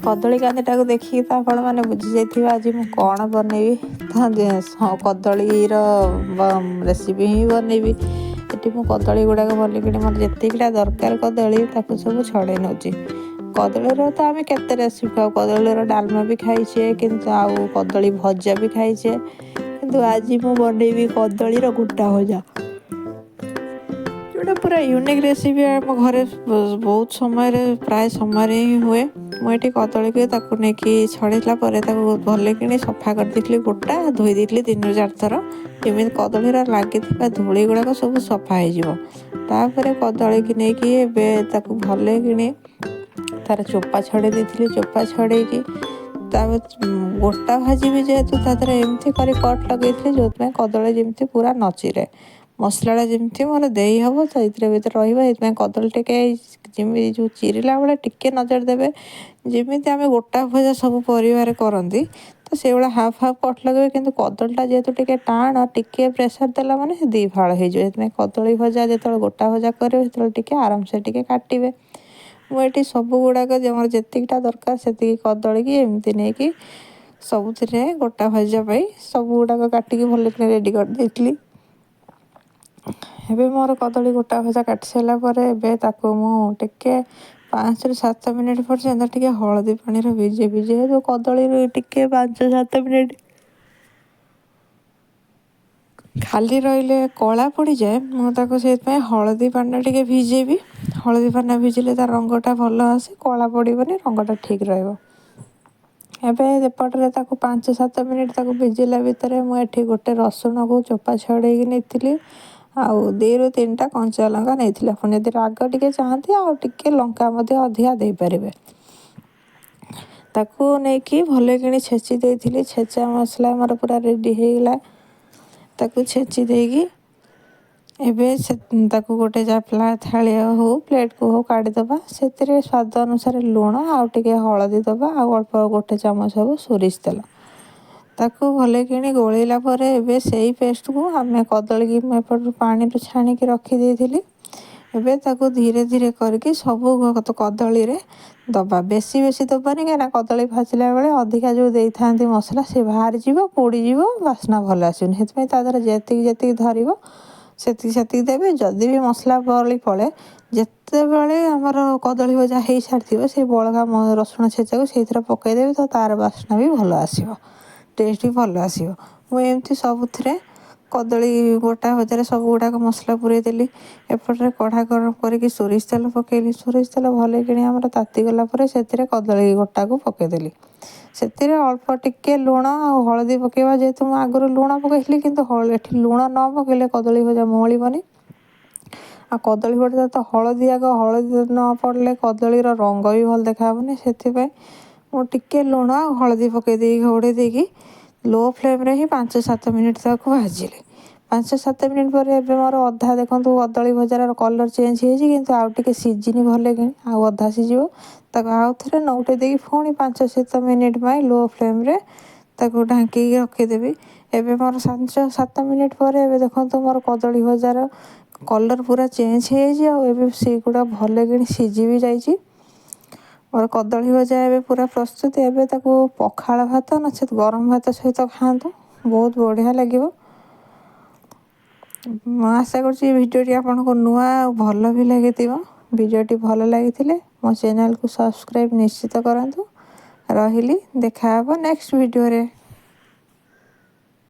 କଦଳୀ କାନ୍ଦିଟାକୁ ଦେଖିକି ତ ଆପଣମାନେ ବୁଝିଯାଇଥିବେ ଆଜି ମୁଁ କ'ଣ ବନେଇବି। ତ କଦଳୀର ରେସିପି ହିଁ ବନେଇବି। ଏଠି ମୁଁ କଦଳୀ ଗୁଡ଼ାକ ଭଲକିଣି ମୋର ଯେତିକିଟା ଦରକାର କଦଳୀ ତାକୁ ସବୁ ଛଡ଼େଇ ନେଉଛି। କଦଳୀର ତ ଆମେ କେତେ ରେସିପି ଖାଉ, କଦଳୀର ଡାଲମା ବି ଖାଇଛେ, କିନ୍ତୁ ଆଉ କଦଳୀ ଭଜା ବି ଖାଇଛେ, କିନ୍ତୁ ଆଜି ମୁଁ ବନେଇବି କଦଳୀର ଗୋଟା ଭଜା, ଯେଉଁଟା ପୁରା ୟୁନିକ୍ ରେସିପି। ଆମ ଘରେ ବହୁତ ସମୟରେ, ପ୍ରାୟ ସମୟରେ ହିଁ ହୁଏ। ମୁଁ ଏଠି କଦଳୀକୁ ତାକୁ ନେଇକି ଛଡ଼େଇଲା ପରେ ତାକୁ ଭଲକିଣି ସଫା କରିଦେଇଥିଲି, ଗୋଟା ଧୋଇ ଦେଇଥିଲି 3ରୁ 4 ଥର, ଯେମିତି କଦଳୀର ଲାଗିଥିବା ଧୂଳି ଗୁଡ଼ାକ ସବୁ ସଫା ହେଇଯିବ। ତାପରେ କଦଳୀକି ନେଇକି ଏବେ ତାକୁ ଭଲକିଣି ତାର ଚୋପା ଛଡ଼େଇ ଦେଇଥିଲି। ଚୋପା ଛଡ଼େଇକି ତାପରେ ଗୋଟା ଭାଜିବି ଯେହେତୁ, ତା ଦେହରେ ଏମିତି କରି କଟ୍ ଲଗେଇଥିଲି ଯେଉଁଥିପାଇଁ କଦଳୀ ଯେମିତି ପୁରା ନ ଚିରେ, ମସଲାଟା ଯେମିତି ମୋର ଦେଇ ହେବ ସେଇଥିରେ ଭିତରେ ରହିବ। ସେଇଥିପାଇଁ କଦଳୀ ଟିକେ ଯେମିତି ଯେଉଁ ଚିରିଲା ବେଳେ ଟିକେ ନଜର ଦେବେ, ଯେମିତି ଆମେ ଗୋଟା ଭଜା ସବୁ ପରିବାରେ କରନ୍ତି ତ ସେଇଭଳିଆ ହାଫ୍ ହାଫ୍ କଟ୍ ଲଗେଇବେ। କିନ୍ତୁ କଦଳୀଟା ଯେହେତୁ ଟିକେ ଟାଣ, ଟିକେ ପ୍ରେସର୍ ଦେଲା ମାନେ ସେ ଦୁଇ ଫାଳ ହେଇଯିବ। ସେଥିପାଇଁ କଦଳୀ ଭଜା ଯେତେବେଳେ ଗୋଟା ଭଜା କରିବେ, ସେତେବେଳେ ଟିକେ ଆରାମସେ ଟିକେ କାଟିବେ। ମୁଁ ଏଠି ସବୁ ଗୁଡ଼ାକ ମୋର ଯେତିକିଟା ଦରକାର ସେତିକି କଦଳୀକି ଏମିତି ନେଇକି ସବୁଥିରେ ଗୋଟା ଭଜା ପାଇଁ ସବୁ ଗୁଡ଼ାକ କାଟିକି ଭଲକିନି ରେଡ଼ି କରିଦେଇଥିଲି। ଏବେ ମୋର କଦଳୀ ଗୋଟା ଭଜା କାଟି ସାରିଲା ପରେ ଏବେ ତାକୁ ମୁଁ ଟିକେ 5ରୁ 7 ମିନିଟ୍ ପର୍ଯ୍ୟନ୍ତ ଟିକେ ହଳଦୀ ପାଣିରେ ଭିଜେଇବି। ଯେହେତୁ କଦଳୀରୁ ଟିକେ 5-7 ମିନିଟ୍ ଖାଲି ରହିଲେ କଳା ପଡ଼ିଯାଏ, ମୁଁ ତାକୁ ସେଇଥିପାଇଁ ହଳଦୀ ପାଣିରେ ଟିକେ ଭିଜେଇବି। ହଳଦୀ ପାଣିରେ ଭିଜିଲେ ତା ରଙ୍ଗଟା ଭଲ ଆସେ, କଳା ପଡ଼ିବନି, ରଙ୍ଗଟା ଠିକ୍ ରହିବ। ଏବେ ଏପଟରେ ତାକୁ 5-7 ମିନିଟ୍ ତାକୁ ଭିଜିଲା ଭିତରେ ମୁଁ ଏଠି ଗୋଟେ ରସୁଣକୁ ଚୋପା ଛଡ଼େଇକି ନେଇଥିଲି ଆଉ 2ରୁ 3ଟା କଞ୍ଚା ଲଙ୍କା ନେଇଥିଲି। ଆପଣ ଯଦି ରାଗ ଟିକେ ଚାହାନ୍ତି ଆଉ ଟିକେ ଲଙ୍କା ମଧ୍ୟ ଅଧିକା ଦେଇପାରିବେ। ତାକୁ ନେଇକି ଭଲକିଣି ଛେଚି ଦେଇଥିଲି। ଛେଚା ମସଲା ମୋର ପୁରା ରେଡ଼ି ହେଇଗଲା। ତାକୁ ଛେଚି ଦେଇକି ଏବେ ସେ ତାକୁ ଗୋଟେ ଜାଫଲା ଥାଳି ହଉ ପ୍ଲେଟ୍କୁ ହଉ କାଢ଼ିଦେବା। ସେଥିରେ ସ୍ୱାଦ ଅନୁସାରେ ଲୁଣ ଆଉ ଟିକେ ହଳଦୀ ଦେବା ଆଉ ଅଳ୍ପ ଗୋଟେ ଚାମଚ ହେବ ସୋରିଷ ତେଲ। ତାକୁ ଭଲକିଣି ଗୋଳେଇଲା ପରେ ଏବେ ସେଇ ପେଷ୍ଟକୁ ଆମେ କଦଳୀକି ମୁଁ ଏପଟରୁ ପାଣିରୁ ଛାଣିକି ରଖିଦେଇଥିଲି। ଏବେ ତାକୁ ଧୀରେ ଧୀରେ କରିକି ସବୁ କଦଳୀରେ ଦେବା। ବେଶୀ ବେଶୀ ଦେବାନି, କାହିଁକିନା କଦଳୀ ଭାଜିଲା ବେଳେ ଅଧିକା ଯେଉଁ ଦେଇଥାନ୍ତି ମସଲା ସେ ବାହାରିଯିବ, ପୋଡ଼ିଯିବ, ବାସ୍ନା ଭଲ ଆସିବନି। ସେଥିପାଇଁ ତା ଦେହରେ ଯେତିକି ଯେତିକି ଧରିବ ସେତିକି ସେତିକି ଦେବେ। ଯଦି ବି ମସଲା ବଳି ପଡ଼େ, ଯେତେବେଳେ ଆମର କଦଳୀ ଭଜା ହେଇସାରିଥିବ ସେଇ ବଳକା ରସୁଣ ଛେଚାକୁ ସେଇଥିରେ ପକାଇଦେବେ, ତ ତା'ର ବାସ୍ନା ବି ଭଲ ଆସିବ, ଟେଷ୍ଟ ବି ଭଲ ଆସିବ। ମୁଁ ଏମିତି ସବୁଥିରେ କଦଳୀ ଗୋଟା ଭଜାରେ ସବୁ ଗୁଡ଼ାକ ମସଲା ପୂରେଇ ଦେଲି। ଏପଟରେ କଢ଼ା ଗରମ କରିକି ସୋରିଷ ତେଲ ପକାଇଲି। ସୋରିଷ ତେଲ ଭଲକିଣି ଆମର ତାତିଗଲା ପରେ ସେଥିରେ କଦଳୀ ଗୋଟାକୁ ପକାଇଦେଲି। ସେଥିରେ ଅଳ୍ପ ଟିକେ ଲୁଣ ଆଉ ହଳଦୀ ପକାଇବା। ଯେହେତୁ ମୁଁ ଆଗରୁ ଲୁଣ ପକାଇଥିଲି, କିନ୍ତୁ ଏଠି ଲୁଣ ନ ପକାଇଲେ କଦଳୀ ଭଜା ମଉଳିବନି। ଆଉ କଦଳୀ ଭଜା ତ ହଳଦୀ ଆଗ, ହଳଦୀ ନ ପଡ଼ିଲେ କଦଳୀର ରଙ୍ଗ ବି ଭଲ ଦେଖାହେବନି। ସେଥିପାଇଁ ମୁଁ ଟିକେ ଲୁଣ ଆଉ ହଳଦୀ ପକାଇ ଦେଇକି ଘୋଡ଼େଇ ଦେଇକି ଲୋ ଫ୍ଲେମ୍ରେ ହିଁ 5-7 ମିନିଟ୍ ତାକୁ ଭାଜିଲି। 5-7 ମିନିଟ୍ ପରେ ଏବେ ମୋର ଅଧା ଦେଖନ୍ତୁ କଦଳୀ ଭଜାର କଲର୍ ଚେଞ୍ଜ ହେଇଯାଇଛି, କିନ୍ତୁ ଆଉ ଟିକେ ସିଝିନି ଭଲକିଣି, ଆଉ ଅଧା ସିଝିବ। ତାକୁ ଆଉ ଥରେ ନଉଟେଇ ଦେଇକି ପୁଣି 5-7 ମିନିଟ୍ ପାଇଁ ଲୋ ଫ୍ଲେମ୍ରେ ତାକୁ ଢାଙ୍କିକି ରଖିଦେବି। ଏବେ ମୋର 5-7 ମିନିଟ୍ ପରେ ଏବେ ଦେଖନ୍ତୁ ମୋର କଦଳୀ ଭଜାର କଲର୍ ପୁରା ଚେଞ୍ଜ ହେଇଯାଇଛି ଆଉ ଏବେ ସେଗୁଡ଼ା ଭଲକିଣି ସିଝି ବି ଯାଇଛି। ମୋର କଦଳୀ ଭଜା ଏବେ ପୁରା ପ୍ରସ୍ତୁତ। ଏବେ ତାକୁ ପଖାଳ ଭାତ ନଚେତ୍ ଗରମ ଭାତ ସହିତ ଖାଆନ୍ତୁ, ବହୁତ ବଢ଼ିଆ ଲାଗିବ। ମୁଁ ଆଶା କରୁଛି ଏ ଭିଡ଼ିଓଟି ଆପଣଙ୍କୁ ନୂଆ ଆଉ ଭଲ ବି ଲାଗିଥିବ। ଭିଡ଼ିଓଟି ଭଲ ଲାଗିଥିଲେ ମୋ ଚ୍ୟାନେଲକୁ ସବସ୍କ୍ରାଇବ୍ ନିଶ୍ଚିତ କରନ୍ତୁ। ରହିଲି, ଦେଖାହେବ ନେକ୍ସଟ ଭିଡ଼ିଓରେ।